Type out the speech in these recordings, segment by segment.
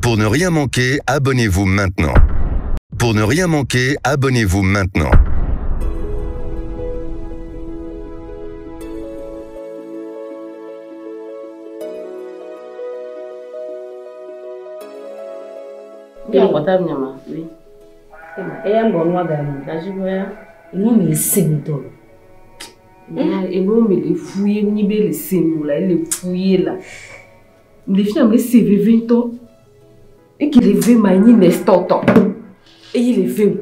Pour ne rien manquer, abonnez-vous maintenant. Pour ne rien manquer, abonnez-vous maintenant. Bien, portable, nyama. Oui. Eya ŋgɔ nua ga nu. Ajiboya. Enu mi le se ŋutɔ lo. Enu mi le fuye nyi be le se nu la, ele fuye la. Le fi am le se veve ŋutɔ. Eke le ve ma nyi Nestor tɔ. Eye le ve o.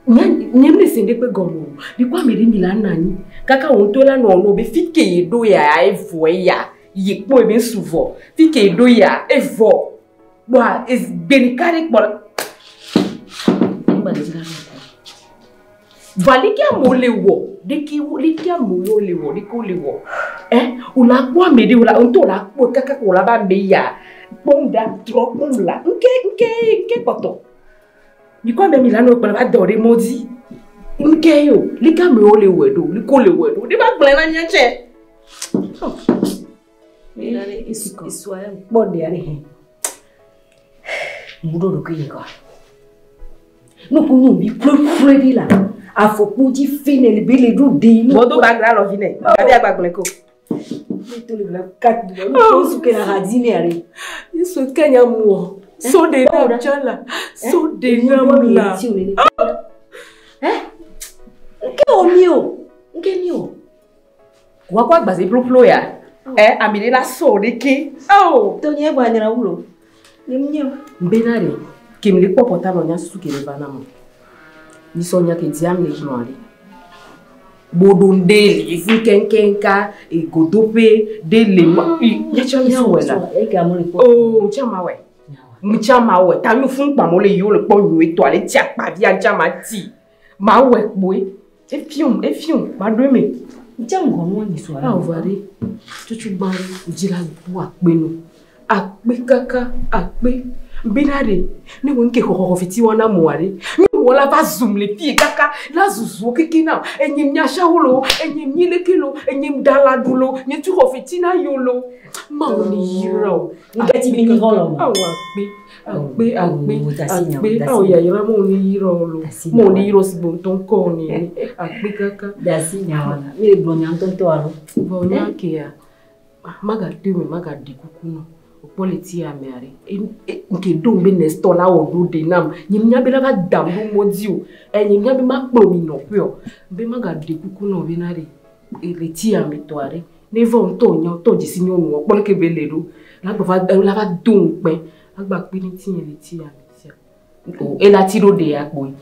Nye mi le se ɖe kpe gɔme o. Bikɔ ame ɖe mi la nɔ anyi. Kaka wo ŋutɔ la nɔ nɔ be fi ke ye ɖo ya evɔ eya. Ye kpɔ ebe su vɔ. Fi ke ye ɖo ya evɔ. Kpɔa gbe ɖeka ɖe kpɔ la. Va leke amewo le wɔ leke wo leke amewo le wɔ leke wole wɔ ɛ wòle kpɔ ame ɖe wòle ŋutɔ wòle akpɔ kaka ko wòle aba ame ya kpɔm ɖa trɔ kpɔm la ŋke ŋke ŋke kpɔtɔ mikɔ ame mi la nɔ kplɔ va dɔ ɖe mɔ dzi ŋke yo leke amewo le wɔe ɖo leke wole wɔe ɖo ɖe va gblɔe na mía tsɛ. Esua ya kpɔ ɖe aɖe hɛn. Ŋu ɖo ɖokui nye kɔa. Nuku nu bi kloekloe ɖi la. Afɔkpo dzi fi ne le be le ɖo ɖe. Bɔdo ba gra lɔvi nɛ gabi agbagblẽ ko. To le la kat. Nu ke la hadi ne are. Yesu kenya mu so de na jala so de na la. Eh? Nke o mi o. Nke mi o. Wa kwa gbaze ploplo ya. Eh, amire la so de ke. Oh. To nye gba nyara wulo. Ne mi nye. Mbenare ke mi le kpɔ portable nya susu ke le va na mo. Ni so nya ke diam le gblɔ ale. Bodo nde le fi kenkenka e godope de le ma. Nya tsɔ mi awɔ la. E ka mo le kpɔ. Oh, ntsa ma wɛ. Ntsa ma wɛ. Ta nu fún kpamɔ le yiwo le kpɔ nyuie tɔ ale tsi akpavia ntsa ma ti. Ma wɛ kpoe. Efium, efium, ma ɖo eme. Ntsa ŋgɔ nu anyi sua. Awo va ɖe. Tsutsu gbã ɖe, dzi la bu akpe no. Akpe kaka, akpe. Bena ɖe, ne wo ŋke xɔxɔxɔ fiti wɔna moa ɖe. Mi wɔ la va zum le fie kaka, la zuzuo keke na. Enye miasawo lo, enye mieleke lo, enye dala ɖu lo, nye tu xɔ fiti na yo lo. Mawu ne yra o. Nke ti mi ni xɔ lɔ mo. Awo akpe, akpe, akpe, Oh, dasi nya, akpe. dasi Awo nya. yayra mo ne yra o lo. Dasi Mo nya. ne yra si bontɔn kɔ ne. Akpe kaka. Dasi nya wala. Mi le gblɔ nya ŋutɔŋutɔ alo. Bon, nya ke ya, magaɖe me magaɖe kuku nɔ. Wòkpɔ le ti amea ɖe. Nke ɖo be Nestor la wɔ ɖo ɖe nam. Nye nya be la va dam ɖo mɔ dzi o. Nye nya be makplɔ mi nɔƒe o. Be magaɖe kuku nɔ bena ɖe. Le ti ame tɔa ɖe. Ne va ŋutɔ nya ŋutɔ dzesi nyɔnua kpɔ leke be le ɖo. La gba va la va do ŋukpe. Agba kpe ɖe ŋutinye le ti ame sia. O ela ti ɖo ɖe ya kpoe.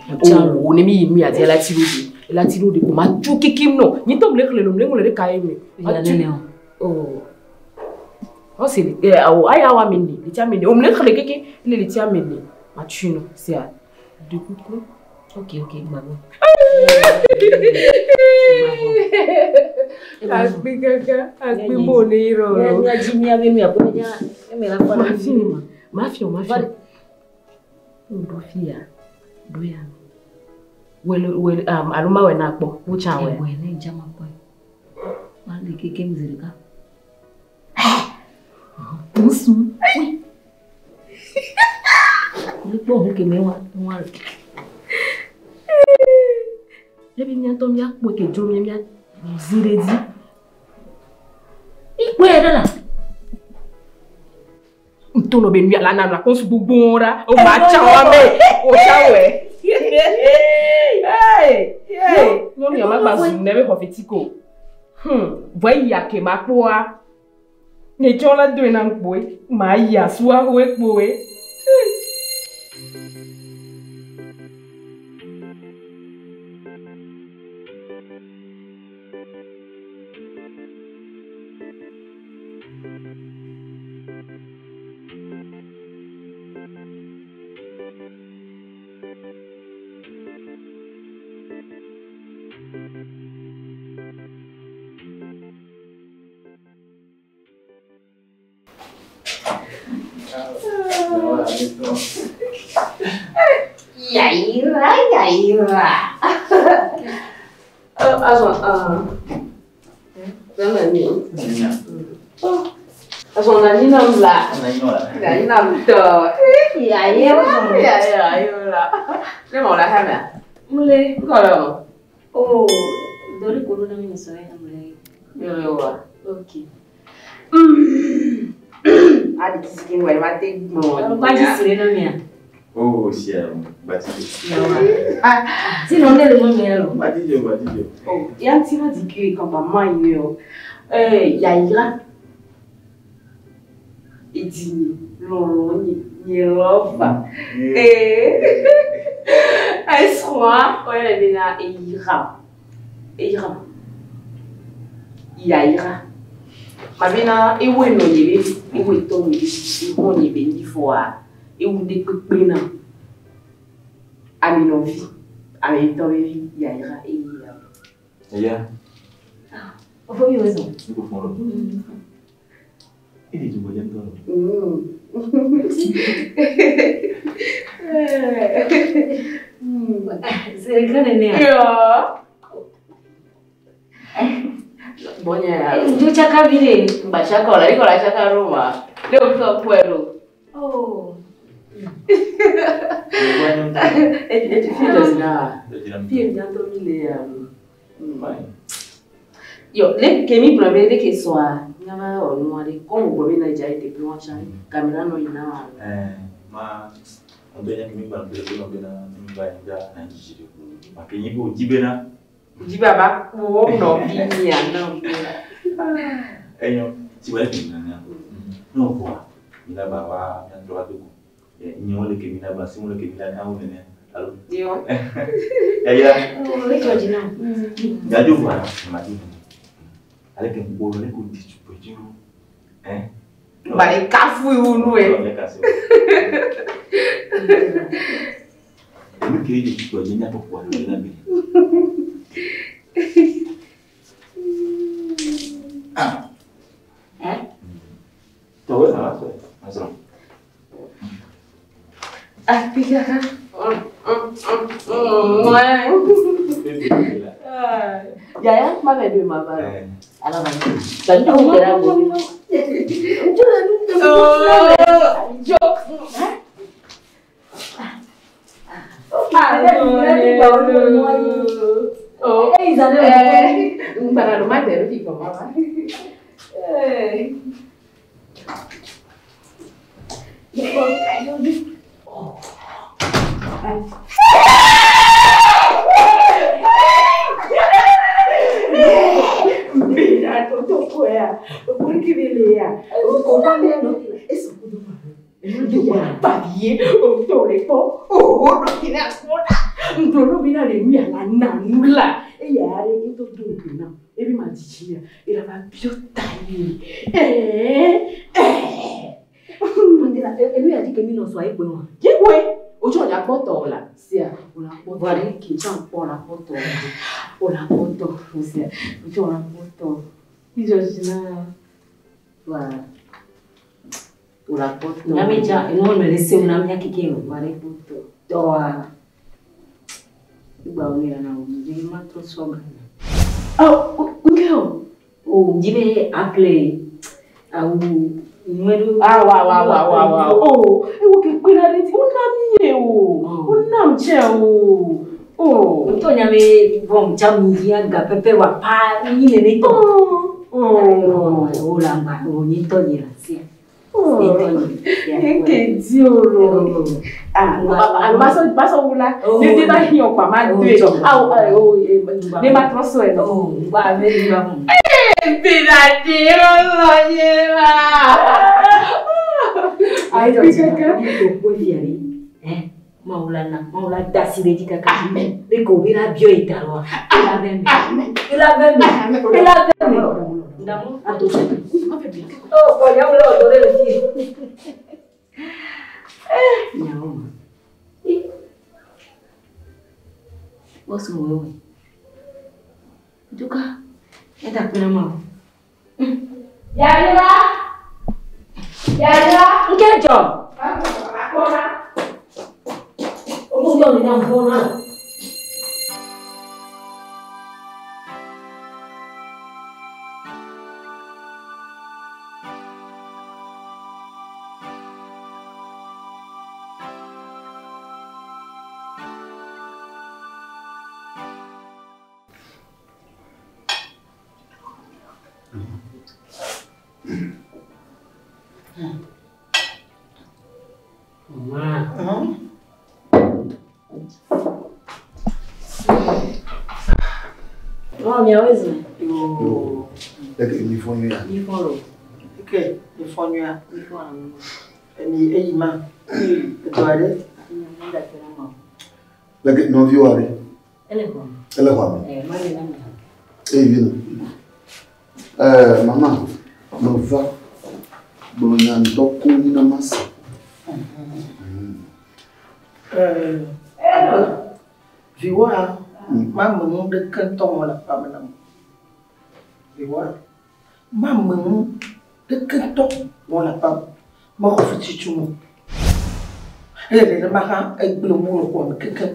O ne mi yi nu ya dzi ela ti ɖo ɖe. Ela ti ɖo ɖe ko ma tso kekem nɔ. Nye ŋutɔ mle xlẽ lo mle ŋlɔ ɖe kaye me. Ya nene o. Oh. Oh, c'est eh oh aya wa meni, le tia meni. O mle xlẽ keke le le tia meni. Ma tu no, c'est à de coucou. Ok, ok, gbàgbọ́. Akpe kaka, akpe mo ne iro. Mia mia dzi mia be nu ya kpɔ nya eme la kpɔ Ma na fi, ma fi, ma fi. Ndo fi ya. Do ya. Wele wele alo ma we na kpɔ. Wo cha we. Ewɔe ne ŋdza ma kpɔe. Ma le keke mi zi ɖeka. Nsu. Mi kpɔ hu keme wa wa. Ne bi mia ŋutɔ mia kpɔ ke dzro mia mia zi ɖe dzi. Mi kpɔe ɖe la. Ŋutɔ nɔ be nu ya la na nɔ akɔnsu gbogbo ɖa. O ma tsa wa me. O tsa wɛ. Nyɔnu ya ma gba zu ne be xɔ fiti ko. Vɔ eyi ake ma kpɔa. Nye tsɔ la doe na ŋkpoe. Ma yi asua hoe kpoe. Yayira, yayira. Azɔ, ah. Vraiment, mi. Oh. Azɔn na nyina m la. Na nyina la. Na nyina m tɔ. Yayira. Yayira yayira. Ne ma la hɛmɛ. Mule. Nkɔlɔ. Oh, dori kolo na mi sɔrɔ mule. Yɔrɔ wa. Okay. Adi kisiki wɛ ma te gbɔn. Baji sire na mi a. Oh, siya, bati. Sinon ne le mo mi lo. Bati jo, bati jo. Oh, yanti ma di ke kan ba ma yin o. Eh, yayira. Edini, lɔlɔ nye, nye lɔfa. Eh. Esroa, oye le bena eyira. Eyira. Yayira. Ma bena ewe no nye be, ewe to nye be, ewo nye be ni fo a. Ewu de kpekpe na. Ame nɔvi, ame tɔ be vi, yayira eyira. Eya, O fo mi wezo. ni ko fɔlɔ. E de jumbo jam tɔlɔ. Sire kana ne a. Yo. Bonya. Ndu chaka vile. Mbashaka ola, iko la shaka Roma. Leo mtu akwelo. Oh. Et tu fais des na. Fie bientôt mille Yo, le kemi premier de ke soa. Nyama o nuare ko mo bobe na jai te plus chan. Kamera no ina wa. Eh, ma on doit que mi ba pe ko na mi ba ya na jiji. Ma ke ni ko jibe na. Ji baba wo no bi ni ana. Eh yo, si wa ke na na. No ko. Mi la ba wa mi andro to ko. Eh, ni o le ke mi la ba si mo le ke mi la na o ne. Allo. Yo. Ya ya. Oh, le Georgina. Ya jo wa ma di. Ale ke mo le ko di tu pe ju. Eh. Ba e kafu iwu e. Èmi kì í lè tukọ̀ ẹ̀jẹ̀ ní àtọ̀kọ̀ àlọ́ ẹ̀ lábẹ́. Eh? Tọ̀wé náà wá sọ ẹ̀ má sọ̀rọ̀. Ah, pika ka. Yaya, ma bɛ do ma ba. Ala ba. Tani ko kɛra ko. Joke. Oh, eh, ngbara lo ma dẹrù kì kàn máa. Mira, tó kọ ya, orí kiri ya, o bá mi lọ, èso kò dùn mọ́. Pàbíyé, òótọ́ rẹ̀ pọ̀, òwò rọ̀ kí ní àkọ́dá. Ntòrò mi náà lè mí àlá nànú là. Eyà rẹ̀ ní tó dùn ìpè náà, ebi máa jìjì yà, ìlànà bí ó ta yìí. Mandela, elu ya di ke mi no so ayi pe won. Kíkwe, ojú ọ̀nà pọ̀tọ̀ ọ̀la sí à, ọ̀là pọ̀tọ̀ kì í sàn pọ̀ ọ̀là pọ̀tọ̀ ọ̀là pọ̀tọ̀ sí à, ojú ọ̀nà pọ̀tọ̀. Níjọ́sí náà wà ọ̀là pọ̀tọ̀. Na me ja, inu me le se una mi akeke o. Ọ̀là pọ̀tọ̀. To a. Igba o mi na o mi ma to so ga. Oh, nke o. O jibe aple awu nweru. Ah, wa wa wa wa wa. Oh, ewo ke pe na létí. Ó ná mi yé o. Ó ná mi jẹ́ o. Oh. Nto nya me bom cha mi ya ga pepe wa pa ni le ni to. Oh. O la ma o ni to ni la si. Ni to ni. Nke di oro. Ah, ah, ba sọ wula. Ní ní bá hiyan pa ma do e. Ah, oh, ní ma trọ sọ ẹ lọ. Oh, ba me ni ba mu. Bìràdì ọlọ yé wa. Ayi do ti ni to ko fi ari. Eh, ma wula na, ma wula da si le di kaka. Amen. Le ko bi la bio italo. Ila ve mi. Amen. Ila ve mi. Ila ve mi. Ndamu ato. Oh, ko ya wula o do le fi. Eh, nyawo. Eh. Boss mo we. Duka. Eta pena ma. Yàrá. Yàrá. Nke jo. Omo yo ni na fo na. Mama. Oh, miawoe zã. Yo. Leke mi fɔ nyuia? Mi fɔ lo. Ke mi fɔ nyuia. Mi fɔ alo. Emi eyi ma. Edɔ aɖe. Leke nɔviwo aɖe? Ele xɔ me. Ele xɔ me. Eh, ma le na mi. Eyi vi nɔ. Eh, mama, meva gblɔ nya ŋutɔ koŋ na mase. Eh, viwoa, ma me nu ɖeke ŋutɔ wɔ le aƒea me nam. Viwoa, ma me nu ɖeke ŋutɔ wɔ le aƒea me. Mexɔ fetsi mo. Ele nenema hã egblẽ mu le xɔa me kekeŋ.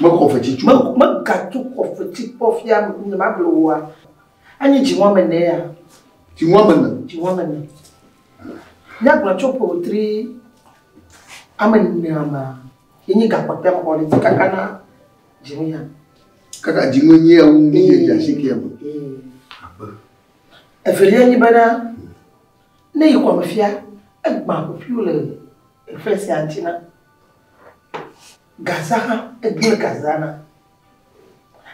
Mexɔ fetsi tso. Megatso xɔ fetsi kpɔ fia nye ma gblɔ oa. Anyi dziŋɔ me ne ya. Dziŋɔ me ne. Dziŋɔ me ne. Míagblɔ tso ƒowotri ame nea mea, ye nye gakpɔtɔe mexɔ le dzi kaka na dzinu ya. Kaka dzinu nye ya wu mi ye dzasi kia me. Evelia nye bena ne yi xɔme fia, egbã ƒoƒuiwo le efe sia ŋuti na. Gaza hã, egblẽ gaza na.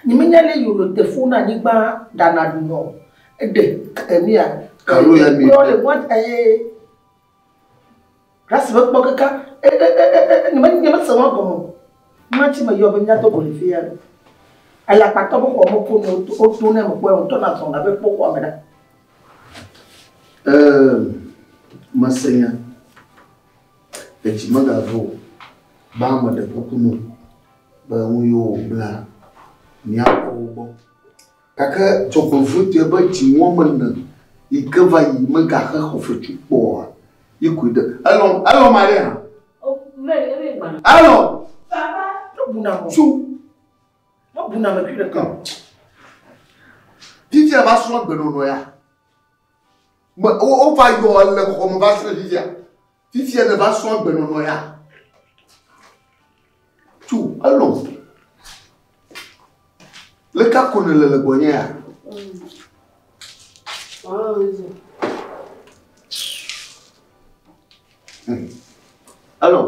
Nyemenya le yi wòle te fo na anyigba ɖana ɖunɔ. Eɖe enu ya. Kalo ya mi. Ekplɔ le mɔ eye rasi mekpɔ kaka nye mese wɔn gɔme o. Matsi me yɔ be míado go le fi ya ɖo. Alakpatɔ be xɔ me ko ne woto ne mekpɔe ŋutɔ na zɔna be kpɔ xɔa me ɖa. Mese nya. Edzi megave o. Gbã meɖe kuku no be nu yiwo wògblẽa míakpɔ wo gbɔ. Gake dzɔgbevɔ̃etɔe be dziŋɔ me ne yi ke va yi megaxe xɔ fetsu kpɔ oa, yi koe ɖe. Elɔ elɔ ma ɖe hã. Elɔ. Papa, mebuna mo. Tso. Mebuna me kui ɖeka o. Fifia va srɔ̃ gbenɔnɔ ya. Me wova yɔ le xɔ me va srɔ̃ fifia. Fifia ne va srɔ̃ gbenɔnɔ ya. Tso elɔ. Leke ko ne le le gbɔnye ya? Elɔ.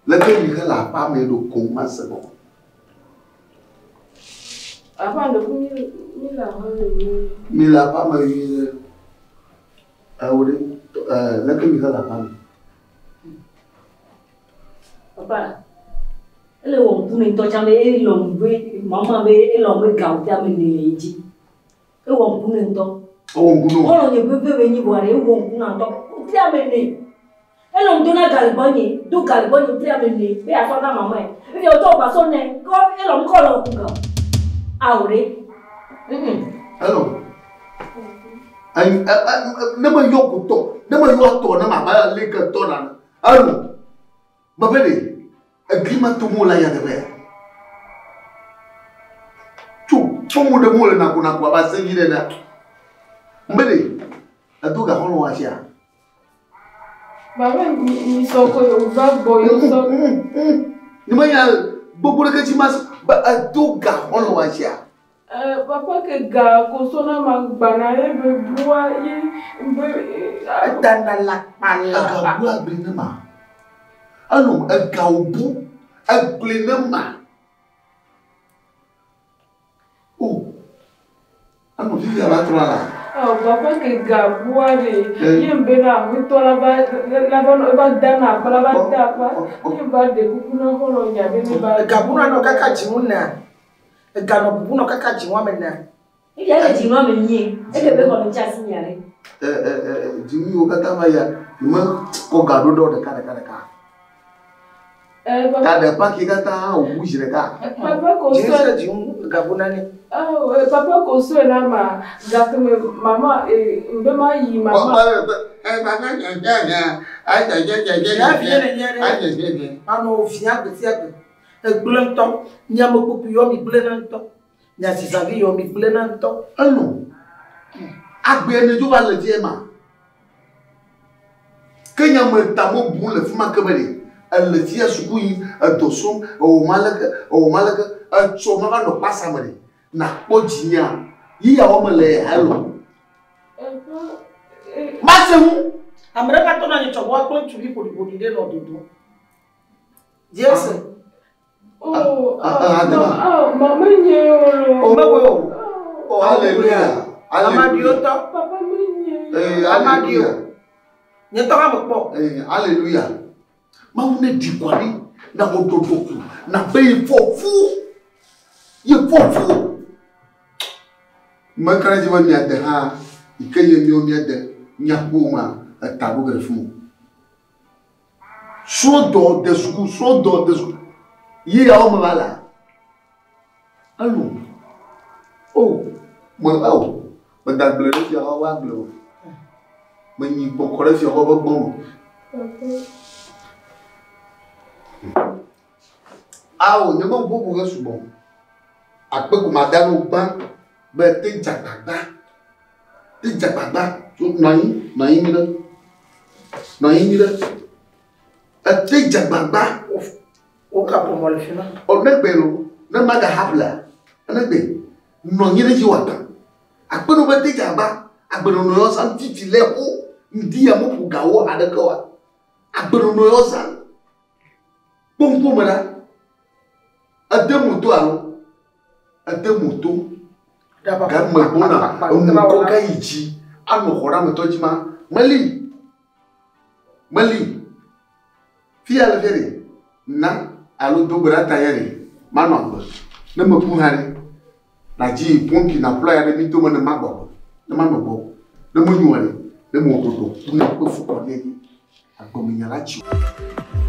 Leke mi xe le aƒea me ɖo koŋ mase gɔme. Aƒea me mi le aƒea me nyuie. Mi le aƒea me nyuie. Ewo ɖe, leke mi xe le aƒea me? Papa, ele wɔ ŋku ne ŋutɔ tsã be elɔm be mama be elɔm be gawo te ame ne le dzi. Ewɔ ŋku ne ŋutɔ. Ewɔ ŋku ne wo. Xɔlɔ̃ nye ƒeƒe be nyi vɔa ɖe ewɔ ŋku na ŋutɔ. Wotri ame ne. Elɔm do na gali gbɔnye, do gali gbɔnye wotri ame ne be yeasɔ na mama ye. Efi wotɔ wògba sɔ nɛ kɔ elɔm kɔ le ŋku gan. Awo ɖe. Elɔm. Ne meyɔ kutɔ, ne meyɔ atɔ ne maba leke tɔ na. Elɔm. Mebe ɖe egli ma tom wole ya teƒe ya. Tso kpɔ mo ɖe mo le nakonako abe asevi ɖe ɖa. Mebe ɖe edo ga xɔlɔ̃ wa sia. Baba mi sɔ ko va gbɔ yo sɔ. Ni menya gbogbo ɖeke dzi ma be edo ga xɔlɔ̃ wa sia. Papa ke ga ko so na ma gbana ye be bua ye be. Edana la kpala. Ega bu agble ne ma. Elɔm ega wo bu egble ne ma. O, enɔ fifia va trɔ la. Oh, papa ke ga bua de ye be na aƒetɔ la va la va va da na akpa la va da akpa ye va ɖe kuku na xɔlɔ̃ nya be ne va. Ega bu na nɔ kaka dziŋu nea. Ega nɔ bubu nɔ kaka dziŋu ame nea. Eya le dziŋu ame nyie. Eke be xɔ ne tsi asi nya ɖe. Dziŋu yiwo katã va ya, me kɔ ga ɖo ɖe ɖeka ɖeka ɖeka. Papa. Ta ɖe paki katã wòbu zi ɖeka. Papa ko Dziŋu sɔ. sia dziŋu ega bu na ne. Oh, papa ko sɔe na ma gake me mama be ma yi mama. Ya vie ne nye ɖe. Manɔ via gbe sia gbe. Egblẽ ŋutɔ. Miame kpokpo yɔ mi gblẽ na ŋutɔ. Mia zizavi yɔ mi gblẽ na ŋutɔ. Elɔ. Agbe ne dzo va le fie ma. Ke nya me ta mo bu le fi ma ke be ɖe. Ele fia suku yi edɔ srɔ̃m ewɔ ma leke ewɔ ma leke etsɔ ma va nɔ kpasa me ɖe. Nakpɔ dzinya. Yi ya wɔme le alo. Mase ŋu. Ame ɖeka tɔ na nye tsɔ gbɔ kple ŋutsuvi ƒoɖiƒoɖi ɖe nɔ dodom. Jesse. Oh, Ah, ah, ah, mama nye o. Oh, Mewoe o. Oh, hallelujah. Amaɖiwo Hallelujah. tɔ. Papa menye. Eh, Amaɖiwo. hallelujah. Nye tɔ hã mekpɔ. Eh, hallelujah. Mawu ne ɖi kɔ ɖi na wo ɖoɖo ku na be ye fɔ fu. Ye fɔ fu. Meka ɖe dzi be miade hã yi ke nye miwo miade miaƒo ma eta ɖo ge ɖe fi mo. Srɔ̃ dɔ de suku, srɔ̃ dɔ de suku. Yi ya wɔme va la. Alo. O, me ao. Meda gble ɖe fia xɔ va gble o. Menyi gbɔkɔ ɖe fia xɔ be gbɔ me. Ao, nye me ƒoƒo ge sugbɔ. Akpe ko ma da no gbã be te dzagbagba. Te dzagbagba. Tso nɔ anyi, nɔ anyi nyuie ɖe. Nɔ anyi nyuie ɖe. Ete dzagbagba. Wo kaƒomɔ le fi ma. Ɔ ne gbe lo, ne maga habla, ne gbe nɔ anyi ɖe dzi wòagbã. Akpe no be te dzagbagba. Agbenɔnɔ yɔ zã titi le xo. Ŋdi ya meƒo gawo aɖeke oa. Agbenɔnɔ yɔ zã. Kpɔ ŋkume ɖa. Ede moto alo? Ede moto. Game gbɔna enu kɔ ge yi dzi anɔ xɔ ɖe ametɔ dzi ma. Meli. Meli. Fia le fia ɖe. Na alo do gbe ɖa ta ya ɖe. Manɔ agbe. Ne meku hã ɖe. Nadzi yi pɔmpi na ƒlɔ ya ɖe mi dome ne magbɔ agbe. Ne manɔ gbɔ. Ne menyoa ɖe. Ne mewɔ ɖoɖo ku ne kpe fu kɔ ɖe dzi. Agbemenya la tsi o.